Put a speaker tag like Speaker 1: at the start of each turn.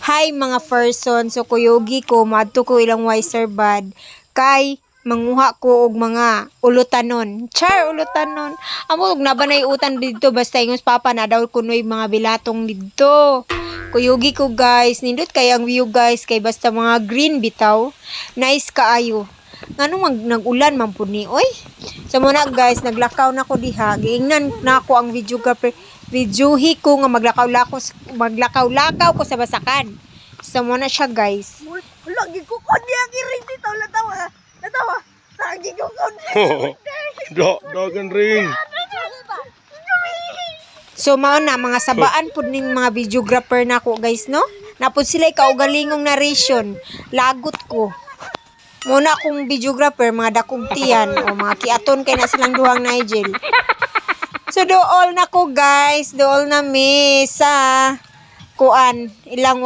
Speaker 1: Hi, mga person, so kuyugi ko, maadto ko ilang wiser bad kay manguha ko og mga ulutanon. Char, ulutanon. Amo og nabanay utan didto, basta ingos papa na daw kunoy mga bilatong didto. Kuyugi ko, guys, nindot kay ang view, guys, kay basta mga green bitaw. Nice kaayo. Ngano mag nag-ulan man pud ni oy. So muna, guys, naglakaw na ko diha. Giingnan na ako ang videographer. Videohi ko nga maglakaw-lakaw maglakaw-lakaw ko sa basakan. So muna siya, guys.
Speaker 2: Wala, gikukod niya ang iring dito. Natawa. Natawa. Sa gikukod.
Speaker 3: Da, dagan ring.
Speaker 1: So mao na mga sabaan pud ning mga videographer nako, guys, no. Napud sila kaugalingong narration. Lagot ko. Muna akong videographer mga dakong tiyan o mga kiaton kay na silang duhang Nigel. So dool na ko, guys, dool na mi sa kuan ilang